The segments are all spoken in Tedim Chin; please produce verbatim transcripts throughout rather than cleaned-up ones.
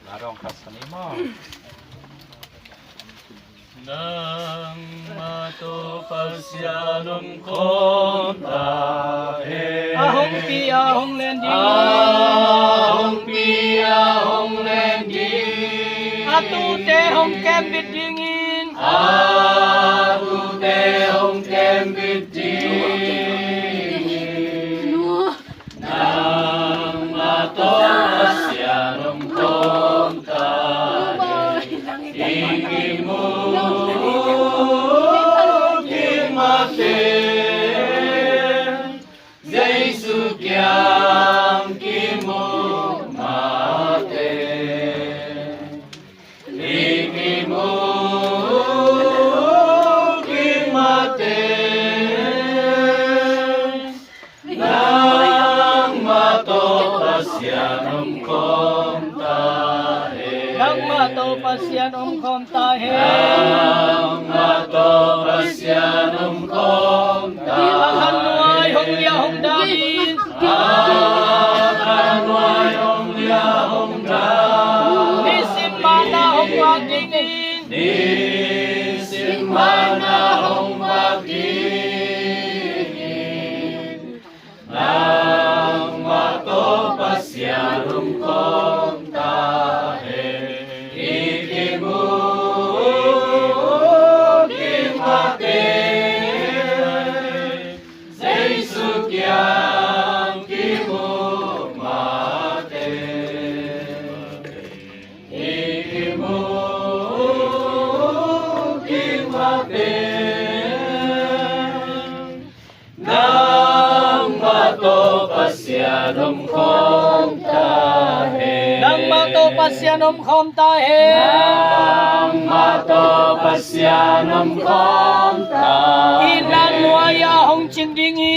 Na dong khat sa ni maw? Nangmah tawh Pasian om khawm ta hen. A hong pi a hong len ding. A hong pi a hong len ding. A tuute hong kembit dingin. A tuute hong kembit dingin. Nangmah tawh Pasian om khawm ta hen. I kimu kik mah teh, Jesu kiang kimu mah teh. I kimu kik mah teh, nangmah tawh Pasian om khawm ta hen. Nangmah tawh Pasian om khawm ta hen. Nangmah tawh Pasian om khawm ta hen. A khan nuai hong liah hong dam in. A khan nuai hong liah hong dam. Nisim manna hong vak dingin. Nisim manna hong vak dingin. Nangmah tawh Pasian om khawm ta hen. I kimu kik mah teh, Jesu kiang kimu mah teh. I kimu kik mah teh, nangmah tawh Pasian om khawm ta hen. Nangmah tawh Pasian om khawm ta hen. Nangmah tawh Pasian om khawm ta hen. Itna nuai-ah hong cing ding hi.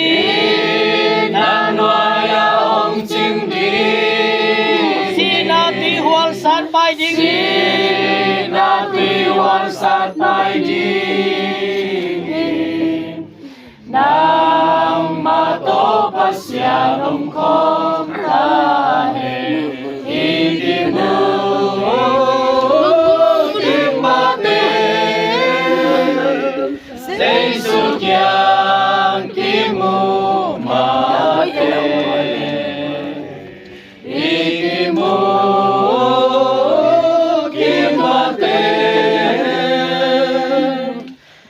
Itna nuai-ah hong cing ding hi. Sihna tui hualsat pai ding hi. Sihna tui hualsat pai ding hi. Nangmah tawh Pasian om khawm ta hen. I kimu ding mah teng, Jesu kiang kimu mah teng, i kimu ding mah teng,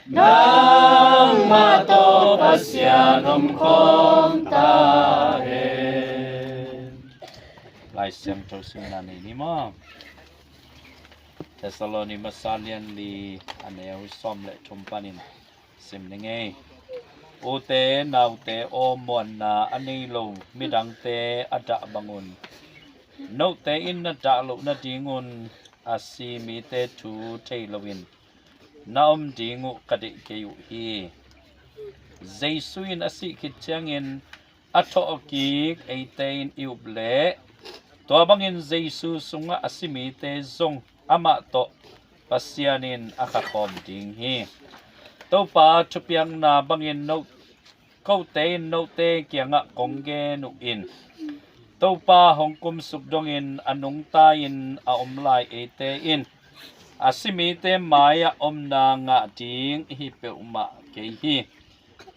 nangmah tawh Pasian om khawm ta hen. Lai Siangtho simna nei ni maw. Thessaloni masa lian li, a neu sawm le thum panin sim ni ngei. Ute naute aw, muanna a nei lo midangte a dah bangun, note in na dah loh nadingun a si mite thu thei loin na om ding uh ka deih kei uh hi. Jesu in a sih khit ciangin a thawh kik eite in i up leh, tua bangin Jesu sungah a si mite zong amah tawh Pasian in a khakhawm ding hi. Topa thupiakna bangin no, kote in note kiangah kong gen uh in, Topa hong kumsuk dongin a nungta-in a om lai eite in a si mite mai-ah omna ngah ding ihi peuhmah kei hi.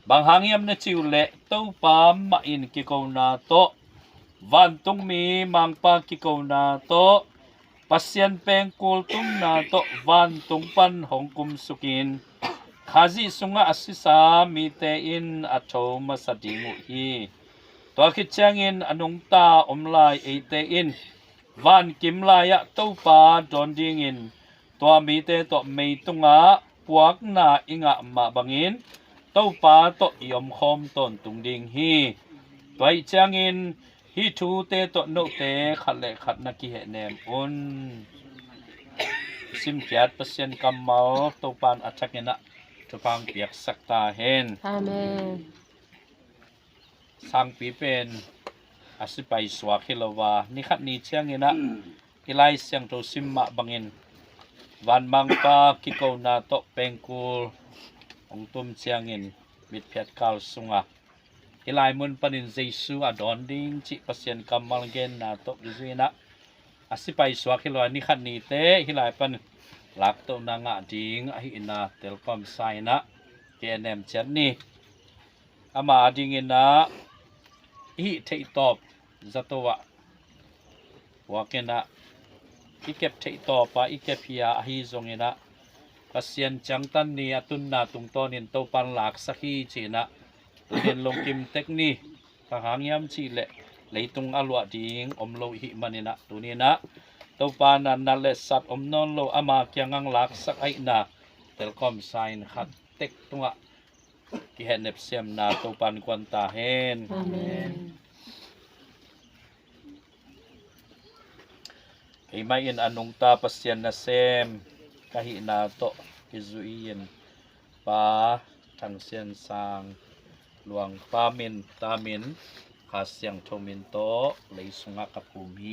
Bang hang hiam na cih uh leh, Topa mah in kikona tawh, vantungmi Mangpa kikona tawh, Pasian pengkul tumna tawh vantung pan hong kumsukin, Khazih sungah a sisa mite in a tho masa ding uh hi. Tua khit ciangin a nungta om lai eite in vankim lai-ah Topa dawn dingin, tua mite tawh meitungah puakna i ngah mah bangin Topa tawh i omkhawm tawntung ding hi. Tua ahih ciangin hih thute tawh note khat le khat na kihehnem un. Simkhiat Pasian kammal Topa in a thakin ah thupha piaksak ta hen. Amen. Sangpi pen a sipai suak hi lo a, ni khat ni ciangin ah i Lai Siangtho sim mah bangin, vanmangpa kikona tawh pengkul hong tum ciangin mitphiatkal sungah hih lai mun panin Jesu a dawn ding cih Pasian kammal genna tawh kizui-in ah, a sipai suak hi lo a, ni khat nite hih lai pan laktohna ngah ding ahihna telkomsa-in ah kihehnem ciat ni. Ama adingin ah i hih theihtawp zato ah puakin ah i kep theihtawp a i kep hi a, ahi zongin ah Pasian ciangtan ni a tunna tungtawnin Topan laksak hi ci-in ah tunin lungkim tek ni. Bang hang hiam cih leh leitung a luah ding om lo i hih manin ah tunin ah Topa natna le sat om nawn lo ama kiangah laksak ahihna telkomsa-in khat tek tungah kihehnep siamna Topan kuan ta hen. Amen. Keimah in a nungta Pasian nasem ka hihna tawh kizui-in Pa Thang Sian Sang, Luang Pa min, Ta min, Kha Siangtho min tawh lei sungah ka phum hi.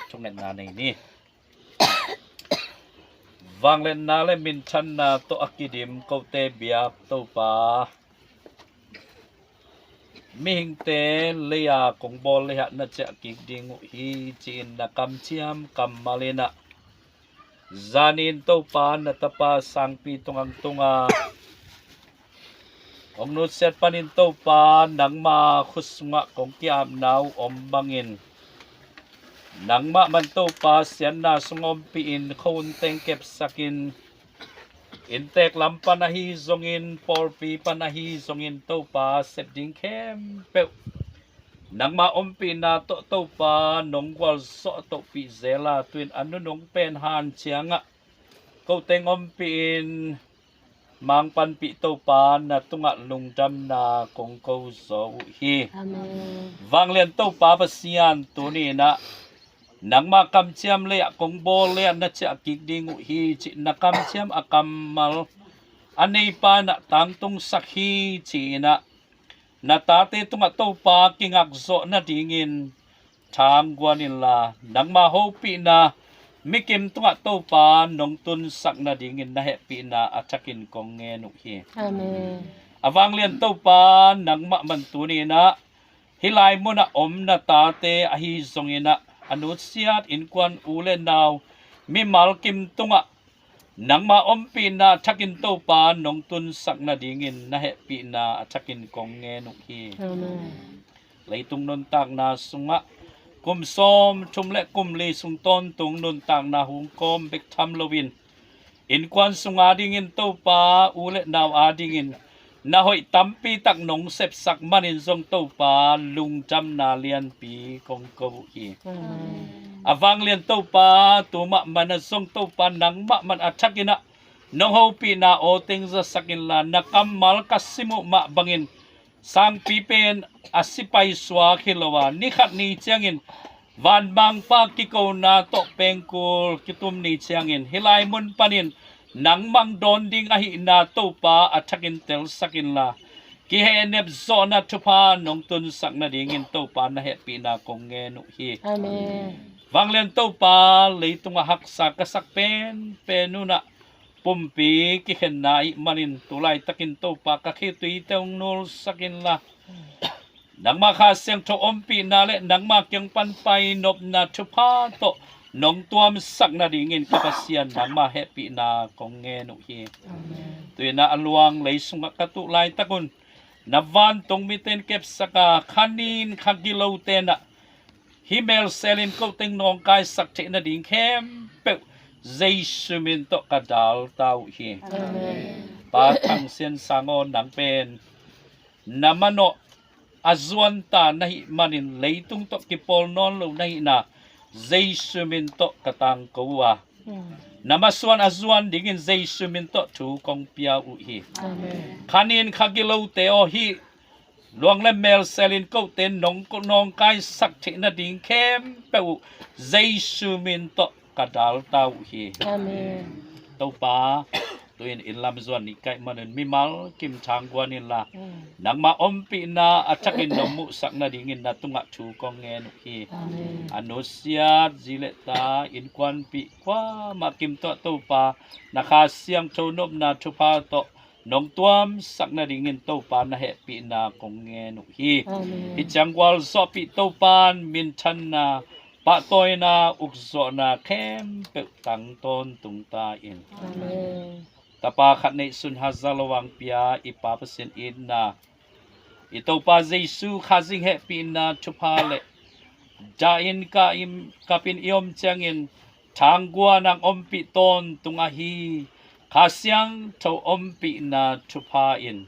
Thungetna nei ni. Vangliatna le minthanna tawh a kidim kote biak Topa, mihingte lei-a kong bawl lehah na ciah kik ding uh hi ci-in na kamciam kammal in ah, zanin Topa na tapa sangpi tungang tunga hong nusiat panin Topa nangma khut sungah kong ki-apna uh om bangin, nangmah man Topa siatna sung ompihin khuahun teng kepsakin, inntek lam pan ahi zongin, pawlpi pan ahi zongin Topa sep ding khempeuh nangma ompihna tawh Topa nong gualzawh tohpih zel a, tu-in a nunung pen hanciangah ko teng ompihin mangpanpih Topa na tungah lungdamna kong ko zaw uh hi. Amen. Vanglian Topa Pasian, tuni-in ah Nangmah kamciam lei-ah kong bawl lei-ah na ciah kik ding uh hi, cih na kamciam a kammal a neipa in ah tangtungsak hi, ci-in ah na tate tungah Topa kingakzawh nadingin thangguan inla, nangma hopihna mikim tungah Topa nong tunsak nadingin na hehpihna a thakin kong ngen uh hi. Amen. A vanglian Topa, nangmah man tuni-in ah hih lai munah om na tate ahi zongin ah a nusiat innkuan u le nau mimal kim tungah nangma ompihna a thakin Topa nong tunsak nadingin na hehpihna a thakin kong ngen uh hi. Amen. Leitung nuntakna sungah kum sawmthum le kum li sung tawntung nuntakna hong kawm bek tham loin, innkuan sung adingin Topa, u le nau adingin na hoih tampi tak nong sepsak manin zong Topa, lungdamna lianpi kong ko uh hi. Amen. A vanglian Topa, tu mahmah in ah zong Topa, nangmah man a thakin ah nong hopihna aw teng zasak inla, na kammal ka sim uh mah bangin sangpi pen a sipai suak hi lo a, ni khat ni ciangin vanmangpa kikona tawh pengkul kitum ni ciangin hih lai mun panin nangmah dawn ding ahihna Topa a thakin telsak inla, kihehnep zawhna thupha nong tunsak nadingin Topa na hehpihna kong ngen uh hi. Amen. Vanglian Topa, leitungah haksa ka sak penpen un ah pumpi kikhenna ahih manin tu laitakin Topa ka khitui teng nulsak inla, nangma Kha Siangtho ompihna le nangma kiang pan pai nopna thupha tawh nong tuamsak nadingin ka Pasian, nangma hehpihna kong ngen uh hi. Amen. Tu-in ah a luang lei sungah ka tuh laitak un na vantung mite in kepsak a, kha nin kha gilote in ah hih melsel in ko teng nawngkaisak theih nading khempeuh Jesu min tawh ka dalta uh hi. Amen. Pa Thang Sian Sang aw, nang pen na manawh a zuanta na hih manin leitung tawh kipawl nawn lo na hihna Jesu min tawh ka tangko uh a, na masuan a zuan dingin Jesu min tawh thu kong pia uh hi. Amen. Kha nin kha gilote aw, hih luang le melsel in kote nong, nawngkaisak theih nading khempeuh uh Jesu min tawh ka dalta uh hi. Amen. Topa, tu-in inn lam zuan ni kaih manun mimal kim thangguan inla, nangma ompihna a thakin nong muhsak nadingin na tungah thu kong ngen uh hi. Amen. A nusiat zi le ta, innkuanpih kuamah kim tawh Topa, na Kha Siangtho nopna thupha tawh nong tuamsak nadingin Topa na hehpihna kong ngen uh hi. Amen. Hih ciang gualzawhpih Topa in minthanna, pahtawina, ukzawhna khempeuh tang tawntung ta in. Amen. Tapa khat neihsun hazat lo hong pia i Pa Pasian itna, i Topa Jesu Khazih hehpihna thupha le dahin ka im, kapin i om ciangin thangguan hong ompih tawntung ahi Kha Siangtho ompihna thupha in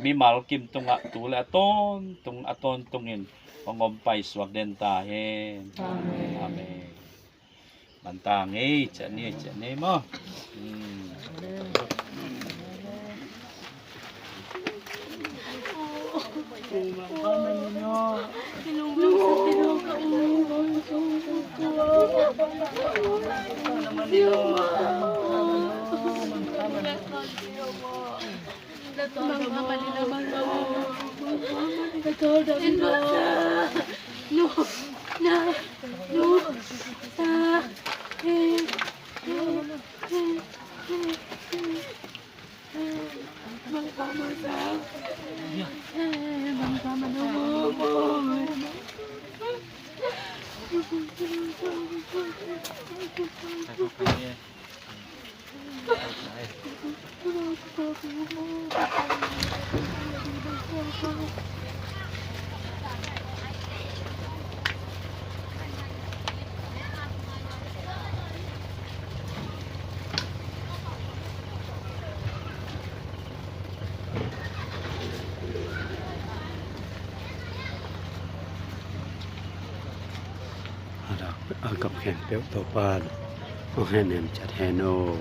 mimal kim tungah tu le a tawntung a tawntungin hong om paisuak den ta hen. Amen. Amen. Manta ngei, ciah ni, ciah ni maw. Hmm. A dak a gam khempeuh Topa in hong hehnem ciat hen aw.